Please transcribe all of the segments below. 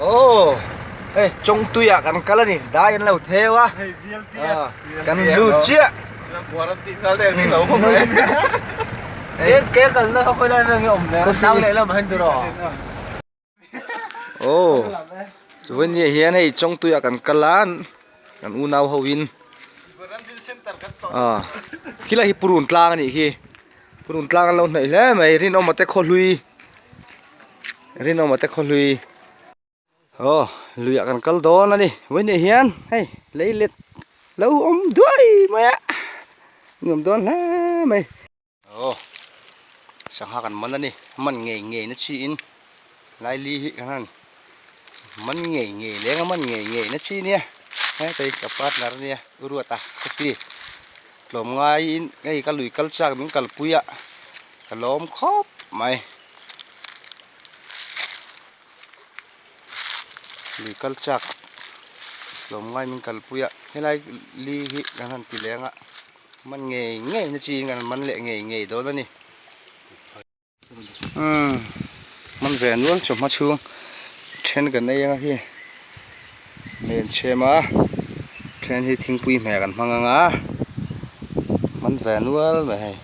Aw hei Chawngtui ah kan kal a ni dai an lo theu a kan lut chiah Aw chuan hian hei Chawngtui ah kan kal a kan unau ho in khilai hi purun tlang a nih hi purun tlang an lo hnaih hle mai rinawma te khawhlui rinawma te khawhlui aw luiah kan kal dawn a ni vawiin hian hei lei let lo awm duai mai a nuam dawn hle mai. Aw sangha kan man a ni man ngei ngei na chi in laili hi kan han man ngei ngei leng a man ngei ngei na chi nia hetei ka partner ania u Ruata coffee tlawm ngai in hei ka lui kal chak min kalpui a ka lawm khawp mai lui kal chak tlawm ngai min kalpui a helai li hi kan han ti leng a. Man ngei ngei na chi in kan man leh ngei ngei dawn a ni. Umm man ve nual chawhma chhung then kan ei anga khi men chhem a then hi thingpui hmeh kan hmang anga man ve nual mai hei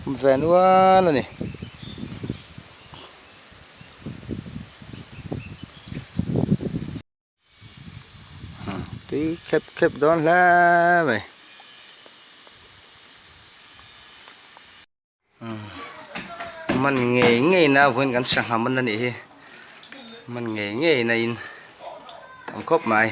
man ve nual a ni. Tui khep khep dawn hle mai man ngei ngei na vawiin kan sangha man a nih hi man ngei ngei na in tam khawp mai.